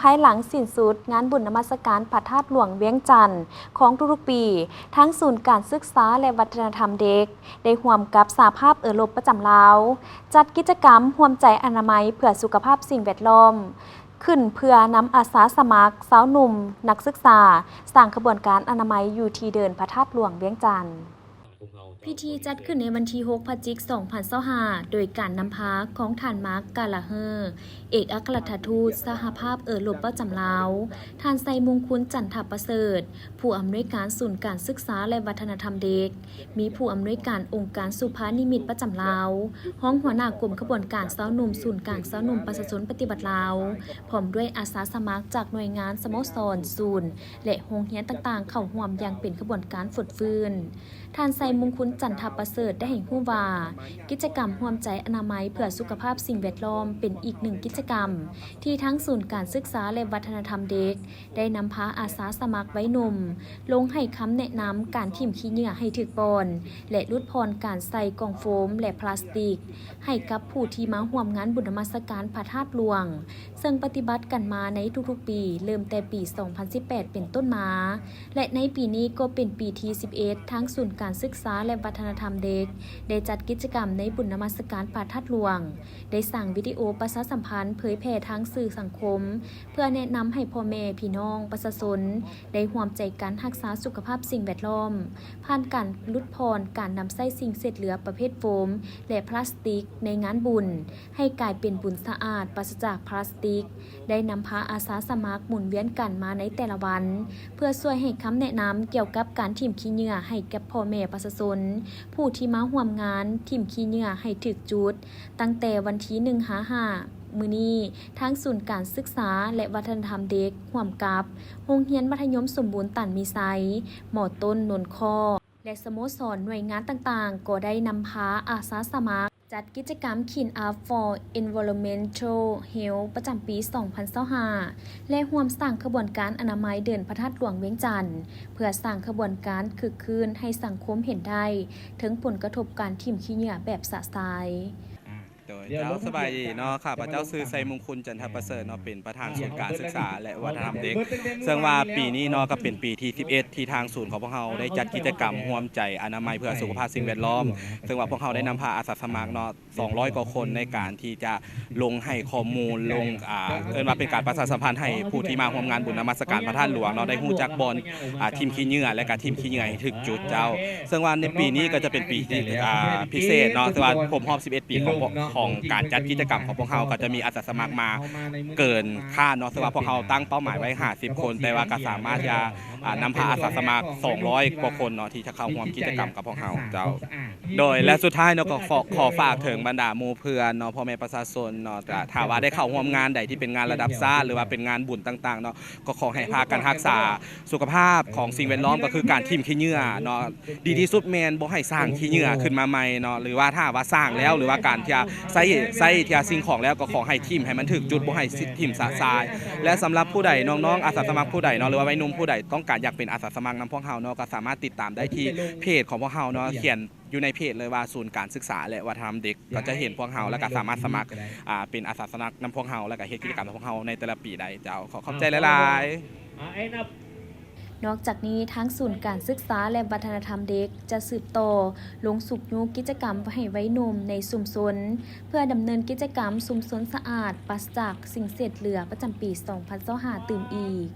ພາຍຫຼັງສິ້ນສຸດງານບຸນນະມັດສະການພະທາດຫຼວງວຽງຈັນຂອງທຸກໆປີ, ທາງສູນການສຶກສາ ແລະ ວັດທະນະທຳເດັກ ໄດ້ຮ່ວມກັບສະຫະພາບເອີຣົບປະຈຳລາວ ຈັດກິດຈະກຳຮ່ວມໃຈອະນາໄມເພື່ອສຸຂະພາບສິ່ງແວດລ້ອມ ຂຶ້ນເພື່ອນຳອາສາສະໝັກຊາວໜຸ່ມນັກສຶກສາ ສ້າງຂະບວນການອະນາໄມຢູ່ທີ່ເດີ່ນພະທາດຫຼວງວຽງຈັນ. ພິທີຈັດຂຶ້ນໃນວັນທີຫົກ ພະຈິກ ສອງພັນຊາວຫ້າ ໂດຍການນຳພາຂອງທ່ານ ມາກ ກາລາເຮີ ເອກອັກຄະລັດຖະທູດສະຫະພາບເອີຣົບປະຈຳລາວ, ທ່ານ ໄຊມຸງຄຸນ ຈັນທະປະເສີດ ຜູ້ອຳນວຍການສູນການສຶກສາ ແລະ ວັດທະນະທຳເດັກ, ມີຜູ້ອຳນວຍການອົງການສຸພານິມິດປະຈຳລາວ, ຮອງຫົວໜ້າກົມຂະບວນການຊາວໜຸ່ມສູນກາງຊາວໜຸ່ມປະຊາຊົນປະຕິວັດລາວ, ພ້ອມດ້ວຍອາສາສະໝັກຈາກໜ່ວຍງານ, ສະໂມສອນ, ສູນ ແລະ ໂຮງຮຽນຕ່າງໆ ເຂົ້າຮ່ວມຢ່າງເປັນຂະບວນການຟົດຟື້ນ. ທ່ານ ໄຊມຸງຄຸນ ຈັນທະປະເສີດ ໄດ້ໃຫ້ຮູ້ວ່າ ກິດຈະກຳຮ່ວມໃຈອະນາໄມເພື່ອສຸຂະພາບສິ່ງແວດລ້ອມ ເປັນອີກໜຶ່ງກິດຈະກຳທີ່ທາງສູນການສຶກສາ ແລະ ວັດທະນະທຳເດັກ ໄດ້ນຳພາອາສາສະໝັກໄວໜຸ່ມ ລົງໃຫ້ຄຳແນະນຳການຖິ້ມຂີ້ເຫຍື້ອໃຫ້ຖືກບ່ອນ ແລະ ຫຼຸດຜ່ອນການໃສ່ກ່ອງໂຟມ ແລະ ພລາສຕິກ ໃຫ້ກັບຜູ້ທີ່ມາຮ່ວມງານບຸນນະມັດສະການພະທາດຫຼວງ, ເຊິ່ງປະຕິບັດກັນມາໃນທຸກໆປີ ເລີ່ມແຕ່ປີສອງພັນສິບແປດເປັນຕົ້ນມາ ແລະ ໃນປີນີ້ກໍເປັນປີທີສິບເອັດ ທາງສູນການສຶກສາ ແລະ ວັດທະນະທຳເດັກ ໄດ້ຈັດກິດຈະກຳໃນບຸນນະມັດສະການພະທາດຫຼວງ, ໄດ້ສ້າງວິດີໂອປະຊາສຳພັນເຜີຍແຜ່ທາງສື່ສັງຄົມ ເພື່ອແນະນຳໃຫ້ພໍ່ແມ່ພີ່ນ້ອງປະຊາຊົນ ໄດ້ຮ່ວມໃຈກັນຮັກສາສຸຂະພາບສິ່ງແວດລ້ອມ ຜ່ານການຫຼຸດຜ່ອນການນຳໃຊ້ສິ່ງເສດເຫຼືອປະເພດໂຟມ ແລະ ພລາສຕິກໃນງານບຸນ ໃຫ້ກາຍເປັນບຸນສະອາດປາສະຈາກພລາສຕິກ, ໄດ້ນຳພາອາສາສະໝັກໝູນວຽນກັນມາໃນແຕ່ລະວັນ ເພື່ອຊ່ວຍໃຫ້ຄຳແນະນຳກ່ຽວກັບການຖິ້ມຂີ້ເຫຍື້ອໃຫ້ກັບພໍ່ແມ່ປະຊາຊົນ ຜູ້ທີ່ມາຮ່ວມງານຖິ້ມຂີ້ເຫຍື້ອໃຫ້ຖືກຈຸດ, ຕັ້ງແຕ່ວັນທີໜຶ່ງຫາຫ້າ ມື້ນີ້ ທາງສູນການສຶກສາ ແລະ ວັດທະນະທຳເດັກ ຮ່ວມກັບໂຮງຮຽນມັດທະຍົມສົມບູນຕັນມີໄຊ, ໝໍຕົ້ນ ນົນຄໍ້ ແລະ ສະໂມສອນໜ່ວຍງານຕ່າງໆ ກໍໄດ້ນຳພາອາສາສະໝັກຈັດກິດຈະກຳ Clean Up for Environmental Health ປະຈຳປີສອງພັນຊາວຫ້າ ແລະ ຮ່ວມສ້າງຂະບວນການອະນາໄມເດີ່ນພະທາດຫຼວງວຽງຈັນ ເພື່ອສ້າງຂະບວນການຄຶກຄື້ນໃຫ້ສັງຄົມເຫັນໄດ້ເຖິງຜົນກະທົບການຖິ້ມຂີ້ເຫຍື້ອແບບຊະຊາຍ. ໂດຍ ເຈົ້າ ສະບາຍດີເນາະ, ຂ້າພະເຈົ້າຊື່ ໄຊມຸງຄຸນ ຈັນທະປະເສີດເນາະ, ເປັນປະທານສູນການສຶກສາ ແລະ ວັດທະນະທຳເດັກ. ເຊິ່ງວ່າປີນີ້ເນາະ ກໍເປັນປີທີສິບເອັດ ທີ່ທາງສູນຂອງພວກເຮົາໄດ້ຈັດກິດຈະກຳຮ່ວມໃຈອະນາໄມເພື່ອສຸຂະພາບສິ່ງແວດລ້ອມ, ເຊິ່ງວ່າພວກເຮົາໄດ້ນຳພາອາສາສະໝັກເນາະ ສອງຮ້ອຍກວ່າຄົນ ໃນການທີ່ຈະລົງໃຫ້ຂໍ້ມູນ ລົງ ອ່າ ເອີ້ນວ່າເປັນການປະຊາສຳພັນໃຫ້ຜູ້ທີ່ມາຮ່ວມງານບຸນນະມັດສະການພະທາດຫຼວງເນາະ ໄດ້ຮູ້ຈັກບ່ອນ ອ່າ ຖິ້ມຂີ້ເຫຍື້ອ ແລະ ກະຖິ້ມຂີ້ເຫຍື້ອໃຫ້ຖືກຈຸດເຈົ້າ. ເຊິ່ງວ່າໃນປີນີ້ກໍຈະເປັນປີທີ່ ອ່າ ພິເສດເນາະ, ເຊິ່ງວ່າຄົບຮອບສິບເອັດປີຂອງ ຂອງການຈັດກິດຈະກຳຂອງພວກເຮົາ ກໍຈະມີອາສາສະໝັກມາເກີນຄາດເນາະ, ເຊິ່ງວ່າພວກເຮົາຕັ້ງເປົ້າໝາຍໄວ້ຫ້າສິບຄົນ ແຕ່ວ່າກໍສາມາດທີ່ຈະ ອ່າ ນຳພາອາສາສະໝັກສອງຮ້ອຍກວ່າຄົນເນາະ ທີ່ຈະເຂົ້າຮ່ວມກິດຈະກຳກັບພວກເຮົາເຈົ້າ. ໂດຍ ແລະ ສຸດທ້າຍເນາະ ກໍຂໍ ຂໍຝາກເຖິງບັນດາໝູ່ເພື່ອນເນາະ, ພໍ່ແມ່ປະຊາຊົນເນາະ, ຖ້າ ຖ້າວ່າໄດ້ເຂົ້າຮ່ວມງານໃດທີ່ເປັນງານລະດັບຊາດ ຫຼືວ່າເປັນງານບຸນຕ່າງໆເນາະ, ກໍຂໍໃຫ້ພາກັນຮັກສາສຸຂະພາບຂອງສິ່ງແວດລ້ອມ ກໍຄືການຖິ້ມຂີ້ເຫຍື້ອເນາະ. ດີທີ່ສຸດແມ່ນບໍ່ໃຫ້ສ້າງຂີ້ເຫຍື້ອຂຶ້ນມາໃໝ່ເນາະ, ຫຼືວ່າຖ້າວ່າສ້າງແລ້ວ ຫຼືວ່າການທີ່ຈະໃຊ້ ໃຊ້ທີ່ຈະສິ່ງຂອງແລ້ວ ກໍຂໍໃຫ້ຖິ້ມໃຫ້ມັນຖືກຈຸດ, ບໍ່ໃຫ້ຖິ້ມຊະຊາຍ. ແລະ ສຳລັບຜູ້ໃດ ນ້ອງໆອາສາສະໝັກຜູ້ໃດເນາະ ຫຼືວ່າໄວໜຸ່ມຜູ້ໃດຕ້ອງການຢາກເປັນອາສາສະໝັກນຳພວກເຮົາເນາະ, ກໍສາມາດຕິດຕາມໄດ້ທີ່ເພຈຂອງພວກເຮົາເນາະ, ຂຽນ ຢູ່ໃນເພຈເລີຍວ່າ ສູນການສຶກສາ ແລະ ວັດທະນະທຳເດັກ ກໍຈະເຫັນພວກເຮົາ ແລ້ວກໍສາມາດສະໝັກ ອ່າ ເປັນອາສາສະໝັກນຳພວກເຮົາ ແລ້ວກໍເຮັດກິດຈະກຳນຳພວກເຮົາໃນແຕ່ລະປີໄດ້ເຈົ້າ. ຂໍຂອບໃຈຫຼາຍໆ. ນອກຈາກນີ້ ທາງສູນການສຶກສາ ແລະ ວັດທະນະທຳເດັກ ຈະສືບຕໍ່ລົງຊຸກຍູ້ກິດຈະກຳໃຫ້ໄວໜຸ່ມໃນຊຸມຊົນ ເພື່ອດຳເນີນກິດຈະກຳຊຸມຊົນສະອາດ ປາສະຈາກສິ່ງເສດເຫຼືອ ປະຈຳປີສອງພັນຊາວຫ້າ ຕື່ມອີກ.